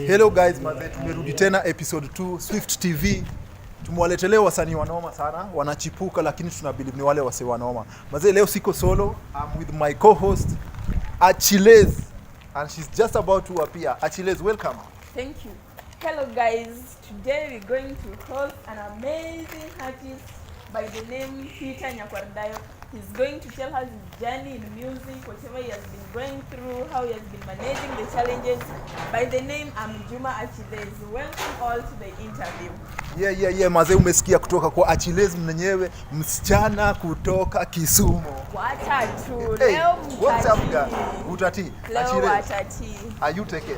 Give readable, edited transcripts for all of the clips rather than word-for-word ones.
Hello guys, maze tumerudi tena episode 2 Swift TV. Tumewaletelea wasanii wanoma sana, wanachipuka lakini tuna believe ni wale wase wanoma. Maze leo siko solo, I'm with my co-host Achilles and she's just about to appear. Achilles, welcome. Thank you. Hello guys, today we're going to host an amazing artist by the name Peter Nyakwar Dayo. He's going to tell us his journey in music, whatever he has been going through, how he has been managing the challenges. By the name, I'm Juma Achilles. Welcome all to the interview. Yeah, maze umesikia kutoka kwa Achilles mwenyewe, msichana kutoka Kisumu. Watatu. Hey, Leo what's up mtatii. guy? Utati. Leo Achilles, watatii. are you taken?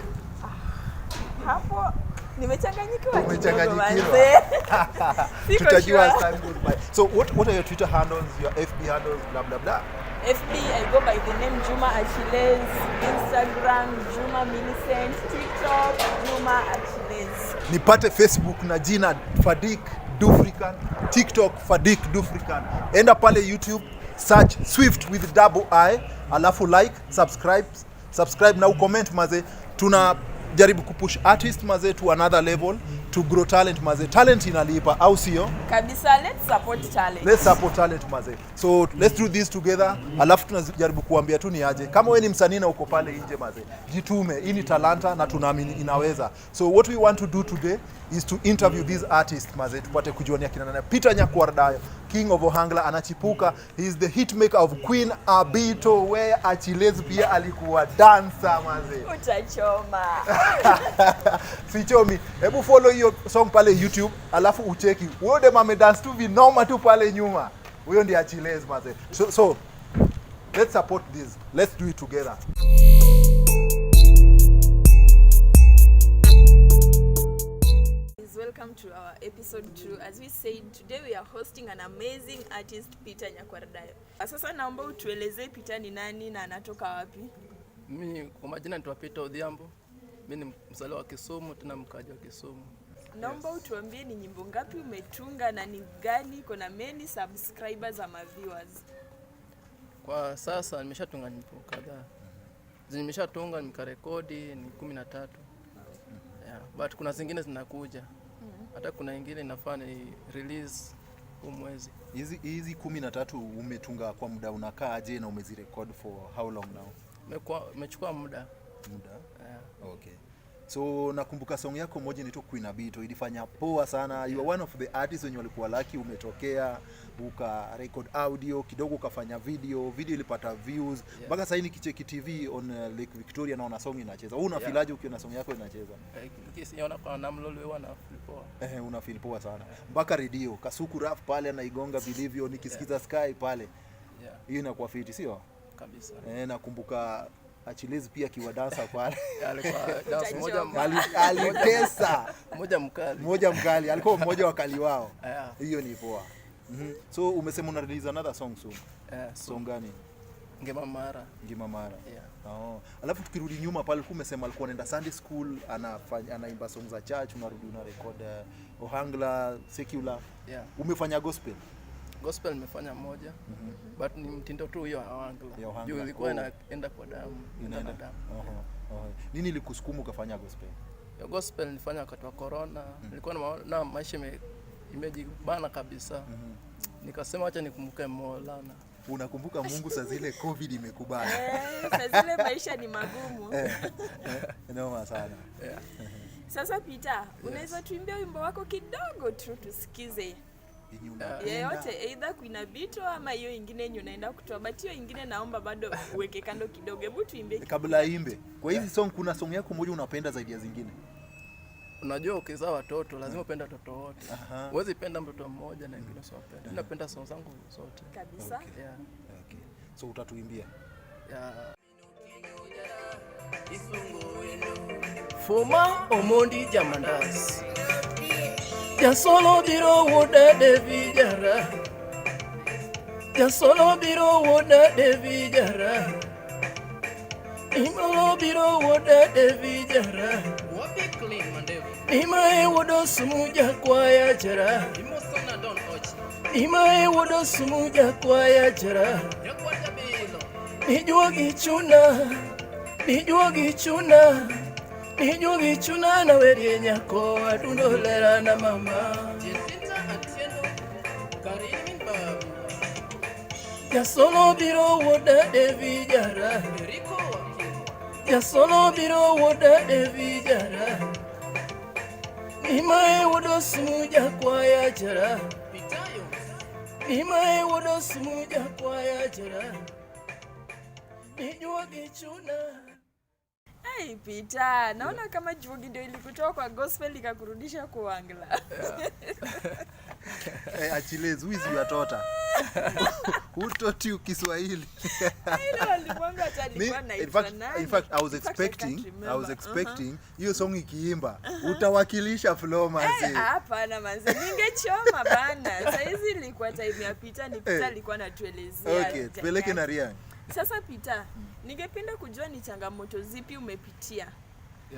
Hapo nimechanganyikiwa kidogo Umechanganyikiwa. manze. Siko Tutajua as sure. time goes by. So what are your Twitter handles, your FB handles, blah blah blah? FB, I go by the name Juma Achilles. Instagram, Juma Millicent. TikTok, Juma Achilles. Nipate Facebook na jina Fadik Dufrican, TikTok Fadik Dufrican. Enda pale YouTube search Swift with double I, alafu like, subscribe na ucomment maze. Tunajaribu kupush artist maze to another level to grow talent maze. Talent inalipa au sio? Kabisa, let's support talent. Let's support talent maze. So let's do this together. Alafu tunajaribu kuambia tu ni aje. Kama wewe ni msanii na uko pale nje maze, jitume. Hii ni talanta na tunaamini inaweza. So what we want to do today is to interview these artists maze, tupate kujua ni akina nani. Peter Nyakwar Dayo, King of Ohangla, anachipuka. He is the hitmaker of Queen Abito where Achilles pia alikuwa dancer maze. Utachoma. Sichomi, hebu follow hiyo song pale YouTube alafu ucheki huyo dem amedance tu vinoma tu pale nyuma. Huyo ndiye Achilles maze. So let's support this, let's do it together. Guys, welcome to our episode 2. As we said, today we are hosting an amazing artist Peter Nyakwar Dayo. Sasa naomba utuelezee Peter ni nani na anatoka wapi? Mimi kwa majina naitwa Peter Odhiambo. Mimi ni mzaliwa wa Kisumu tena mkaaji wa Kisumu. Naomba utuambie ni nyimbo ngapi umetunga na ni gani iko na many subscribers ama viewers. Kwa sasa nimeshatunga nyimbo kadhaa. Zenye nimeshatunga nikarekodi ni 13. Yeah, but kuna zingine zinakuja. Hata kuna ingine inafaa ni release huu mwezi. Hizi 13 umetunga kwa muda unakaa aje na umezirecord for how long now? Imechukua muda. Muda. Yeah. Okay. So nakumbuka song yako moja inaitwa Queen Abito ilifanya poa sana. You are one of the artists wenye walikuwa lucky, umetokea uka record audio kidogo ukafanya video, video ilipata views mpaka sasa nikicheki TV on Lake Victoria naona song inacheza. Wewe una feel aje ukiona song yako inacheza? Nikisiona kwa namlolo huwa na feel poa. Eh, una feel poa sana. Mpaka redio Kasuku rap pale anaigonga vilivyo, nikisikiza Sky pale. Yeah, Hiyo inakuwa fiti, sio? kabisa. Eh, nakumbuka Achilles pia akiwa dansa pale. Alikuwa dance moja Alitesa. moja mkali. Mmoja mkali, alikuwa mmoja wa kali wao. Yeah. Hiyo ni poa. So umesema una release another song soon. Yeah, so Song gani? Ngema Mara. Ngima Mara. Yeah. Oh. Alafu tukirudi nyuma pale ulikuwa umesema alikuwa anaenda Sunday school, anafanya anaimba song za church, unarudi una record Ohangla, secular. Yeah. Umefanya gospel? Gospel nimefanya moja. But ni mtindo tu hiyo ya Ohangla. Ya Ohangla. Juu ilikuwa Oh. inaenda kwa damu, inaenda na damu. Oho. Oho. Nini ilikusukuma ukafanya gospel? Ya gospel nilifanya wakati wa corona. Nilikuwa na maisha imejibana kabisa. Nikasema acha nikumbuke Maulana. Unakumbuka Mungu saa zile COVID imekubana. Saa zile maisha ni magumu. Noma sana. Yeah. Sasa Peter, unaweza tuimbia wimbo wako kidogo tu tusikize. Yenye unapenda. Yeyote, either Queen Abito ama hiyo ingine yenye unaenda kutoa, but hiyo ingine naomba bado uweke kando kidogo. Hebu tuimbie. Kabla imbe. Kwa hizi song kuna song yako moja unapenda zaidi ya zingine? Unajua ukizaa watoto lazima upende watoto wote. Huwezi penda mtoto mmoja na wengine usiwapende. Mimi napenda song zangu zote. Kabisa. Okay. Yeah. Okay. So utatuimbia. Yeah. Fuma Omondi Jamandas Jasolo biro wuoda Devi Jara Jasolo biro wuoda Devi Jara Imolo biro wuoda Devi Jara Imae wuodo sumu jakwaya jara Imae wuodo sumu jakwaya jara Nijuogi chuna, nijuogi chuna, Nijugichuna na werienyako adundolera na mama. Jasolo biro wuoda Devi jara. Jasolo biro wuoda Devi jara. Nimae wuodo sumu jakwaya jara. Nimae wuodo sumu jakwaya jara. Nijuogi chuna. Hey, Peter, naona kama juogi ndio ilikutoa kwa gospel ikakurudisha kwa Ohangla. Hey, Achilles, who is your daughter? Who taught you Kiswahili? Ile walimwengu hata Me, alikuwa in anaitwa fact, nani? in fact, I was In fact, I expecting, can't I was remember. expecting hiyo song ikiimba utawakilisha flow manzi. Eh, hapana manze, ningechoma bana. Saizi ilikuwa time ya Peter, ni Peter Eh. alikuwa anatuelezea. Okay, tupeleke na Riang. Sasa Peter, ningependa kujua ni changamoto zipi umepitia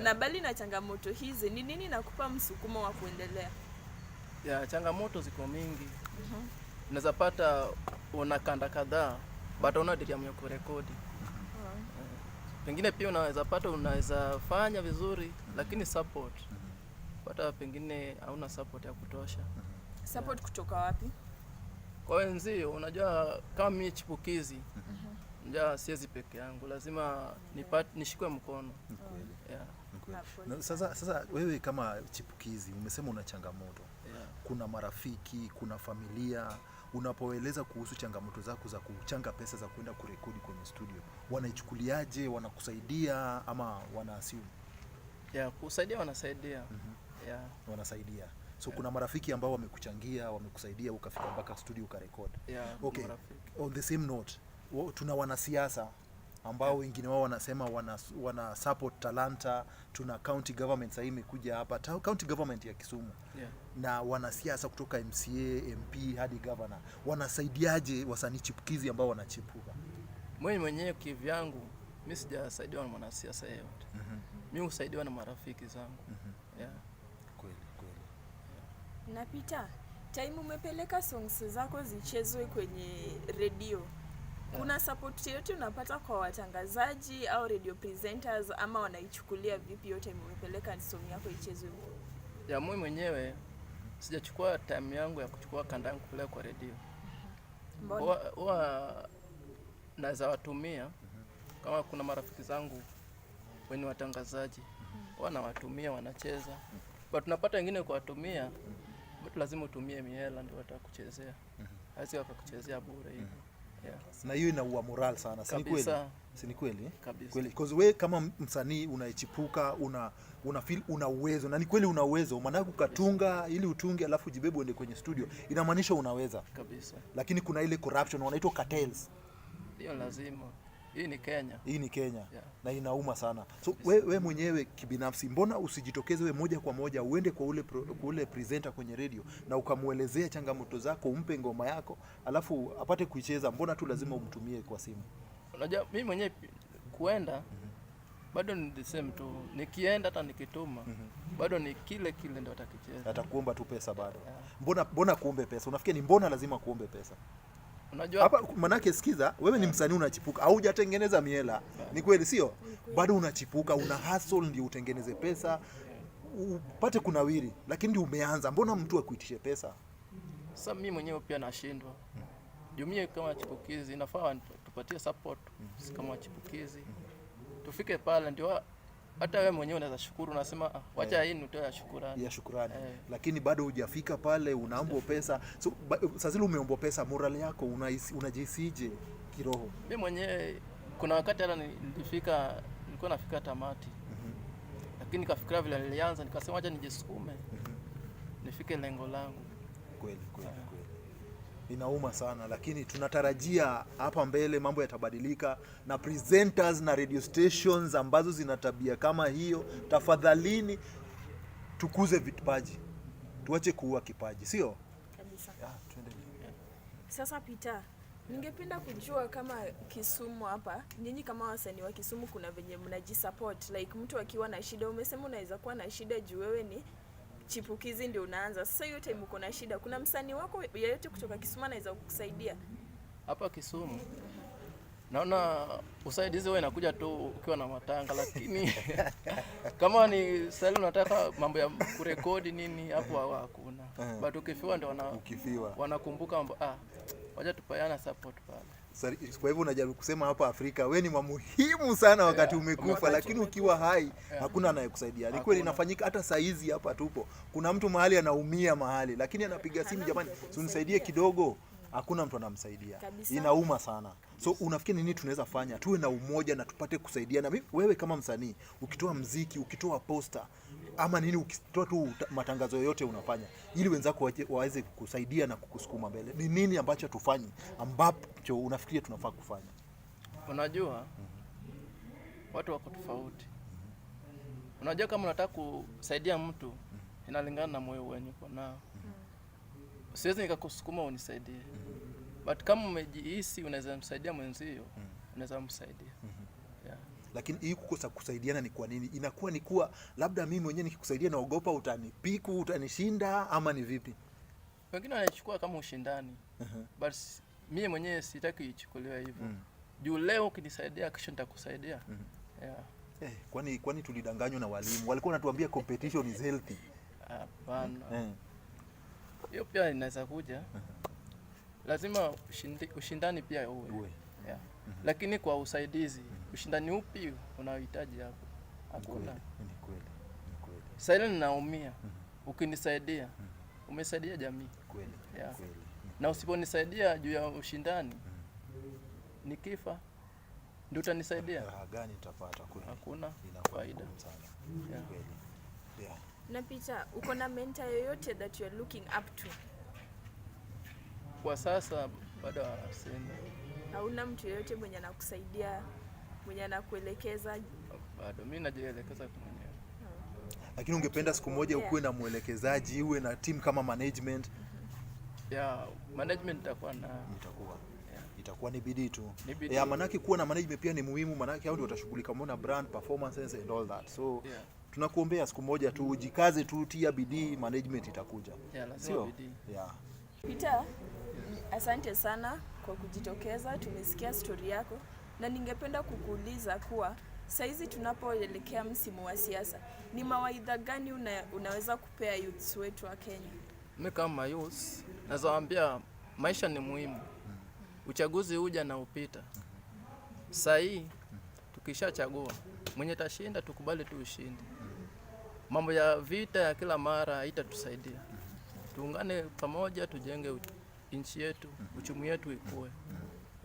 na bali na changamoto hizi ni nini nakupa msukumo wa kuendelea? Ya, changamoto ziko mingi. Unaweza pata una kanda kadhaa but hauna drum ya kurekodi. Pengine pia unaweza pata unaweza fanya vizuri lakini support. Pata pengine hauna support ya kutosha. Support kutoka wapi? Kwa wenzio, unajua kama mimi chipukizi, unajua siwezi peke yangu, lazima nipate nishikwe mkono. Ni kweli, Yeah, ni kweli. Hapo. Na sasa wewe kama chipukizi umesema una changamoto. yeah. Kuna marafiki, kuna familia, unapoeleza kuhusu changamoto zako za kuchanga pesa za kwenda kurekodi kwenye studio, wanaichukuliaje? Wanakusaidia ama wana assume? Yeah, kusaidia wanasaidia. Yeah. Wanasaidia. So kuna marafiki ambao wamekuchangia, wamekusaidia ukafika mpaka studio ukarekodi. Yeah, kuna Okay. marafiki. On the same note, tuna wanasiasa ambao wengine wao wanasema wana support talanta. Tuna county government sahii imekuja hapa, county government ya Kisumu Yeah. na wanasiasa kutoka MCA, MP hadi governor, wanasaidiaje wasanii chipukizi ambao wanachipuka? Mimi mwenyewe kivyangu mi sijasaidiwa na mwanasiasa yeyote. Mi husaidiwa na marafiki zangu. Yeah. Kweli kweli. Na Peter, time umepeleka songs zako zichezwe kwenye redio, kuna support yoyote unapata kwa watangazaji au radio presenters, ama wanaichukulia vipi hiyo time umepeleka song yako ichezwe huko? Ya mimi mwenyewe sijachukua time yangu ya kuchukua kanda yangu kupeleka kwa redio. Mbona? Huwa naweza watumia kama kuna marafiki zangu wenye watangazaji, huwa nawatumia wanacheza, but tunapata wengine kuwatumia, but lazima utumie mihela ndio watakuchezea, hawezi wakakuchezea bure hivyo. Yeah. Na hiyo inaua moral sana, si ni kweli? Kabisa. Si ni kweli? Kabisa. Kweli. Because we kama msanii unaichipuka, una feel una uwezo, na ni kweli una uwezo, maanake ukatunga ili utunge alafu jibebe uende kwenye studio, inamaanisha unaweza. Kabisa. Lakini kuna ile corruption wanaitwa cartels. Hiyo lazima. Hii ni Kenya. Hii ni Kenya. Yeah. Na inauma sana. So we mwenyewe kibinafsi, mbona usijitokeze we moja kwa moja uende kwa ule presenter kwenye radio na ukamuelezea changamoto zako, umpe ngoma yako alafu apate kuicheza? Mbona tu lazima umtumie kwa simu? Unajua mimi mwenyewe kuenda bado ni the same tu, nikienda hata nikituma bado ni kile kile ndio atakicheza. Atakuomba tu pesa bado. Mbona kuombe pesa? Unafikiri ni mbona lazima kuombe pesa? Unajua Hapa manake sikiza, wewe ni msanii unachipuka, haujatengeneza miela. Ni kweli sio? Bado unachipuka, una hustle ndio utengeneze pesa, upate kunawiri, lakini ndio umeanza. Mbona mtu akuitishe pesa? Sasa mimi mwenyewe pia nashindwa. Juu mie kama chipukizi inafaa tupatie support sisi kama chipukizi. Tufike pale ndio hata wewe mwenyewe unaweza shukuru, unasema ah, wacha hii nitoe ya shukurani. Ya shukurani. Eh. Lakini bado hujafika pale, unaombwa pesa. So saa zile umeombwa pesa, morale yako unajihisije kiroho? Mimi mwenyewe kuna wakati hata nilifika, nilikuwa nafika tamati. Lakini nikafikiria vile nilianza, nikasema acha nijisukume. Nifike lengo langu. Kweli, kweli, kweli. Inauma sana, lakini tunatarajia hapa mbele mambo yatabadilika, na presenters na radio stations ambazo zina tabia kama hiyo, tafadhalini tukuze vipaji, tuache kuua kipaji, sio? Kabisa. Yeah, tuendelee. Sasa Peter, ningependa kujua kama Kisumu hapa, nyinyi kama wasanii wa Kisumu kuna venye mnajisupport, like mtu akiwa na shida, umesema unaweza kuwa na shida juu wewe ni chipukizi ndio unaanza. Sasa hiyo time uko na shida, kuna msanii wako yeyote kutoka Kisumu anaweza kukusaidia? Hapa Kisumu naona usaidizi wewe inakuja tu ukiwa na matanga, lakini Kama ni sasa unataka mambo ya kurekodi nini hapo hawa hakuna. But ukifiwa ndo Ukifiwa. wanakumbuka mambo, wacha tupayana support pale. Sorry, kwa hivyo unajaribu kusema hapa Afrika we ni wa muhimu sana wakati umekufa, umekufa. lakini ukiwa hai hakuna anayekusaidia. Ni kweli inafanyika hata saa hizi hapa tupo. Kuna mtu mahali anaumia mahali, lakini anapiga simu, jamani, si unisaidie kidogo. Hakuna mtu anamsaidia. Kabisa. Inauma sana. So unafikiri nini tunaweza fanya tuwe na umoja na tupate kusaidiana? Wewe kama msanii ukitoa mziki, ukitoa poster ama nini, ukitoa tu matangazo yoyote unafanya ili wenzako waweze kukusaidia na kukusukuma mbele, ni nini ambacho tufanyi ambacho unafikiria tunafaa kufanya? Unajua watu wako tofauti. Unajua kama unataka kusaidia mtu inalingana na moyo wenye uko nao. Siwezi nikakusukuma unisaidie. But kama umejihisi unaweza msaidia mwenzio, unaweza msaidia. Yeah. Lakini hii kukosa kusaidiana ni kwa nini? Inakuwa ni kuwa labda mimi mwenyewe nikikusaidia naogopa utanipiku, utanishinda ama ni vipi? Wengine wanaichukua kama ushindani. But mimi mwenyewe sitaki ichukuliwe hivyo. Juu leo ukinisaidia kesho nitakusaidia. Yeah. Kwani tulidanganywa na walimu? Walikuwa wanatuambia competition is healthy. Hapana. Hiyo pia inaweza kuja. Lazima ushindani pia uwe. Uwe. Yeah. Lakini kwa usaidizi, ushindani upi unaohitaji hapo? Hakuna. Ni kweli. Ni kweli. Sasa ile ninaumia. Ukinisaidia, umesaidia jamii. Kweli. Yeah. Kweli. Na usiponisaidia juu ya ushindani, nikifa ndio utanisaidia. Raha gani utapata kweli? Hakuna Inakuwa faida. ngumu sana. Yeah. Kweli. Yeah. Na Peter, uko na mentor yoyote that you are looking up to? Kwa sasa bado sina. Hauna mtu yoyote mwenye anakusaidia, mwenye anakuelekeza? Bado mimi najielekeza mwenyewe. Lakini ungependa siku moja ukuwe na mwelekezaji, uwe na team kama management? Yeah, management itakuwa na Itakuwa. Yeah. Itakuwa ni bidii tu. Ni bidii. Yeah, manake kuwa na management pia ni muhimu, manake hao ndio watashughulika mbona brand performances and all that. So Yeah. tunakuombea siku moja tu ujikaze tu, tia bidii, management itakuja. Yeah, lazima Sio? bidii. Yeah. Peter, asante sana kwa kujitokeza, tumesikia story yako na ningependa kukuuliza kuwa saizi tunapoelekea msimu wa siasa, ni mawaidha gani unaweza kupea youths wetu wa Kenya? Mimi kama youth naweza waambia maisha ni muhimu. Uchaguzi huja na upita. Saa hii tukishachagua mwenye tashinda tukubali tu ushindi. Mambo ya vita ya kila mara haitatusaidia. Tuungane pamoja tujenge nchi yetu, uchumi wetu ikue.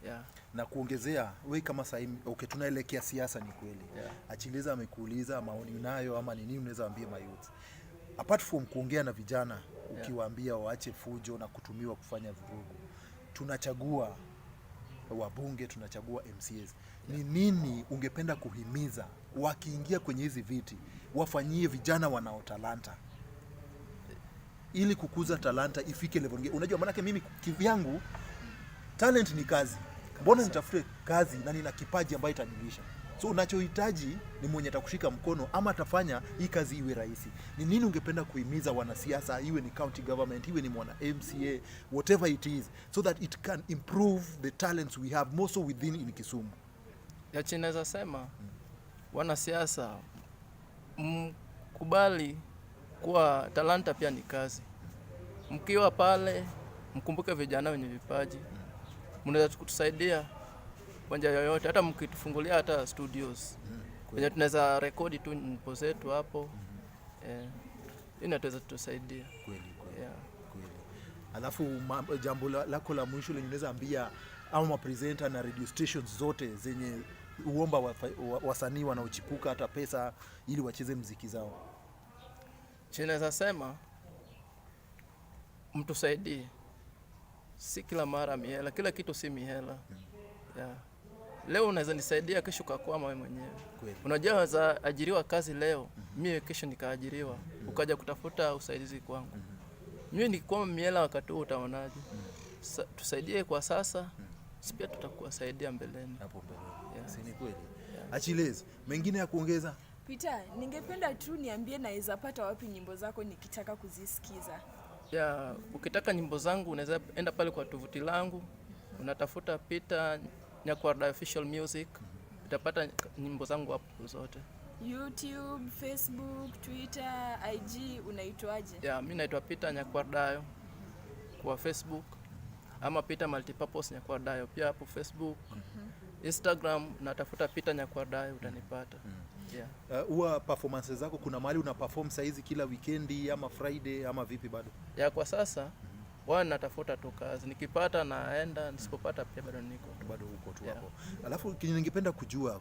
Yeah. Na kuongezea we kama sasa, okay, tunaelekea siasa ni kweli. Yeah. Achiliza amekuuliza maoni unayo ama ni nini unaweza ambia mayouth? Apart from kuongea na vijana ukiwaambia waache fujo na kutumiwa kufanya vurugu, tunachagua wabunge, tunachagua MCAs. Ni nini ungependa kuhimiza wakiingia kwenye hizi viti wafanyie vijana wanao talanta ili kukuza talanta ifike level nyingine? Unajua, maanake mimi kivyangu talent ni kazi. Mbona nitafute kazi na nina kipaji ambayo itanilisha? So unachohitaji ni mwenye atakushika mkono ama atafanya hii kazi iwe rahisi. Ni nini ungependa kuhimiza wanasiasa, iwe ni county government, iwe ni mwana MCA, whatever it is, so that it can improve the talents we have more so within in Kisumu? Ya chini naweza sema wanasiasa mkubali kuwa talanta pia ni kazi. Mkiwa pale mkumbuke vijana wenye vipaji, mnaweza kutusaidia kwa njia yoyote, hata mkitufungulia hata studios wenye tunaweza rekodi tu nyimbo zetu hapo. Inaweza kutusaidia. Kweli, kweli. Yeah. Kweli. Alafu jambo lako la mwisho lenye unaweza ambia au mapresenter na radio stations zote zenye uomba wasanii wanaochipuka hata pesa ili wacheze mziki zao? Chenye sema mtusaidie, si kila mara mihela, kila kitu si mihela. Yeah. Leo unaweza nisaidia, kesho ukakwama wewe mwenyewe. Kweli. Unajua waweza ajiriwa kazi leo, mimi kesho nikaajiriwa, ukaja kutafuta usaidizi kwangu. Mimi nikikwama mihela wakati huo utaonaje? Tusaidie kwa sasa, si pia tutakuwasaidia mbeleni. Hapo mbeleni. Yeah. Si ni kweli? Achilles, mengine ya kuongeza? Peter, ningependa tu niambie naweza pata wapi nyimbo zako nikitaka kuzisikiza. Ya, ukitaka nyimbo zangu unaweza enda pale kwa tovuti langu, unatafuta Peter Nyakwar Official Music, utapata nyimbo zangu hapo zote. YouTube, Facebook, Twitter, IG unaitwaje? Yeah, mi naitwa Peter Nyakwardayo kwa Facebook ama Peter Multipurpose Nyakwardayo pia hapo Facebook. Instagram natafuta Peter Nyakwardayo utanipata. Yeah. Huwa performances zako kuna mahali una perform saizi kila weekendi ama Friday ama vipi bado? Ya kwa sasa wana natafuta tu kazi, nikipata naenda, nisipopata pia bado niko tu. Bado uko tu Yeah. hapo. Alafu kenye ningependa kujua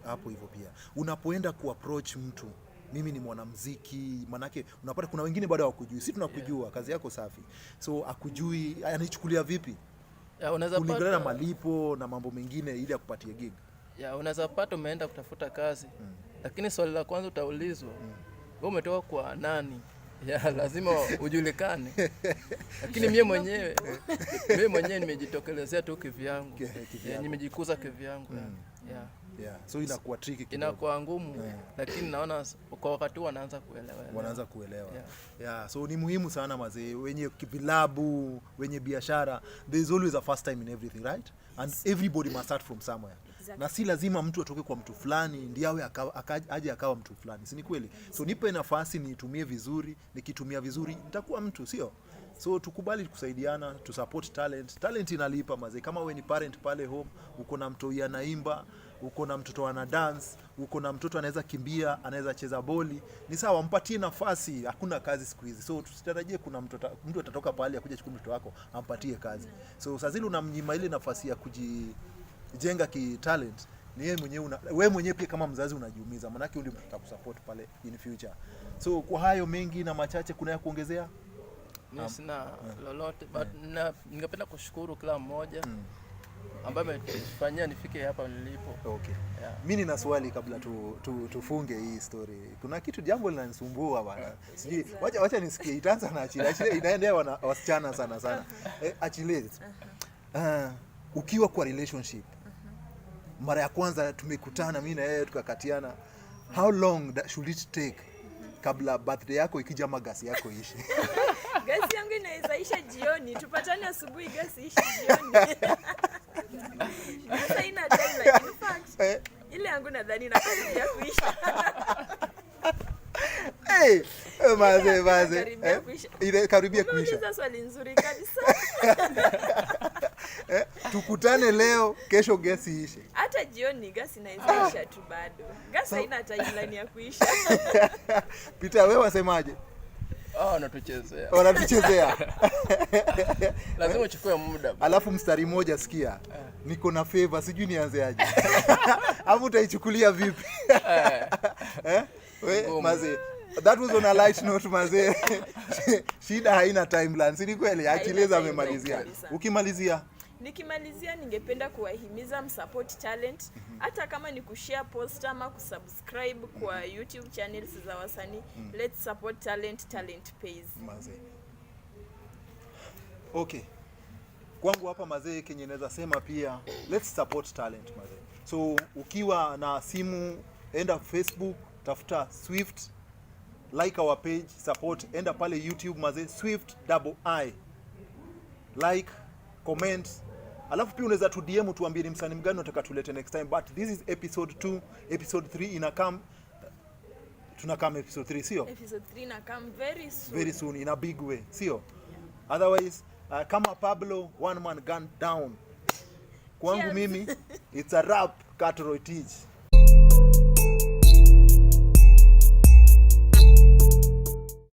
hapo hivyo pia, unapoenda kuapproach mtu, mimi ni mwanamuziki, manake unapata kuna wengine bado hawakujui, si tunakujua, kazi yako safi, so akujui, anaichukulia vipi Ya, unaweza kulingana na pata, malipo na mambo mengine ili akupatie gig? Ya, unaweza pata umeenda kutafuta kazi, lakini swali la kwanza utaulizwa, wewe umetoka kwa nani? Ya, lazima ujulikane. Lakini mie mwenyewe nimejitokelezea tu kivyangu. Kivyangu. Yeah, nimejikuza kivyangu. Yeah. Yeah. So inakuwa tricky kidogo. Inakuwa ngumu, lakini naona kwa wakati huu wanaanza kuelewa. Wanaanza kuelewa. Yeah. Yeah, so ni muhimu sana mazee, wenye vilabu, wenye biashara, there is always a first time in everything, right? And everybody must start from somewhere. Exactly. Na si lazima mtu atoke kwa mtu fulani ndiye awe aje akawa mtu fulani, si ni kweli? So nipe nafasi niitumie vizuri, nikitumia vizuri nitakuwa mtu, sio? So tukubali kusaidiana, to support talent. Talent inalipa mazee. Kama we ni parent pale home, uko na mtoi anaimba, uko na mtoto ana dance, uko na mtoto anaweza kimbia, anaweza cheza boli, ni sawa, mpatie nafasi. Hakuna kazi siku hizi, so tusitarajie kuna mtu atatoka pale akuja chukua mtoto wako ampatie kazi. So saa zile unamnyima ile nafasi ya kujijenga ki talent, ni yeye mwenyewe wewe mwenyewe pia kama mzazi unajiumiza, maanake ndio mtoto atakusupport pale in future. So kwa hayo mengi na machache, kuna ya kuongezea? Mi sina lolote but ningependa kushukuru kila mmoja ambaye ametufanyia nifike hapa nilipo. Okay. Yeah. Mi nina swali kabla tufunge hii story. Kuna kitu jambo linanisumbua bana. Sijui, wacha nisikie itaanza na Achille. Achille inaendea wasichana sana sana. Achille. Ukiwa kwa relationship, mara ya kwanza tumekutana mimi na yeye tukakatiana, how long should it take kabla birthday yako ikija ama gasi yako iishe? Gasi yangu inaweza isha jioni, tupatane asubuhi, gasi ishi jioni. Gasi haina timeline. In fact, ile yangu nadhani inakaribia kuisha. Hey, maze maze. Inakaribia kuisha. Ile karibia kuisha. Umeuliza swali nzuri kabisa. Tukutane leo, kesho gesi ishe. Hata jioni gasi inaweza isha tu bado. Gasi haina timeline ya kuisha. Peter, wewe wasemaje? Ah, wanatuchezea. Wanatuchezea. Lazima uchukue muda. Alafu mstari mmoja sikia, niko na favor, sijui nianze aje. Ama utaichukulia vipi? Eh? We, Ngumu. maze. That was on a light note, maze. Shida haina timeline, si ni kweli? Achilles timeline amemalizia. kabisa. Ukimalizia? Nikimalizia, ningependa kuwahimiza msupport talent, hata kama ni kushare post ama kusubscribe kwa YouTube channels za wasanii. Let's support talent, talent pays. Mazee. Okay. Kwangu hapa mazee, kenye naweza sema pia, let's support talent mazee. So ukiwa na simu, enda Facebook, tafuta Swift, like our page, support, enda pale YouTube mazee, Swift double I. Like, comment. Alafu pia unaweza tu DM tuambie ni msanii mgani unataka tulete next time, but this is episode 2, episode 3 ina come, tuna come episode 3, sio? Episode 3 na come very soon. Very soon in a big way, sio? Otherwise, kama Pablo one man gun down kwangu Cheers. mimi it's a wrap. Katrotich.